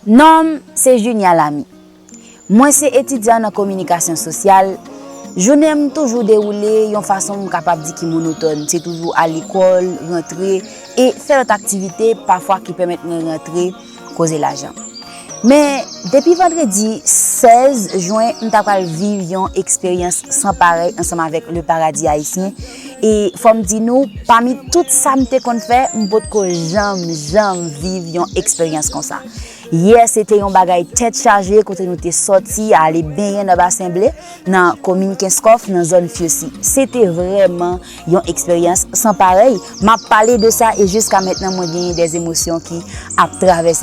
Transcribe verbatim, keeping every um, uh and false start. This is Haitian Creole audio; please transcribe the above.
Non m se Junia Lamy. Mwen se etidyan nan kominikasyon sosyal. Jounen m toujou dewoule yon fason m kapab di ki monotòn. Se toujou al lekòl, rantre e fè lòt aktivite pafwa ki pèmèt mwen rantre koze lajan. Men depi vandredi sèz jen, m ta pral viv yon eksperyans san parèy ansanm avèk Le Paradis Haïtien. E fò m di nou, pami tout sa m te konn fè, m potko janm, janm viv yon eksperyans konsa. Yè, se te yon bagay tèt chaje kote nou te sòti ale benyen nan Basen Ble, nan komin Kenskòf, nan zòn Fyosi. Se te vrèman yon eksperyans san parèy. M ap pale de sa e jiska mentnan mwen genyen de emosyon ki ap travèse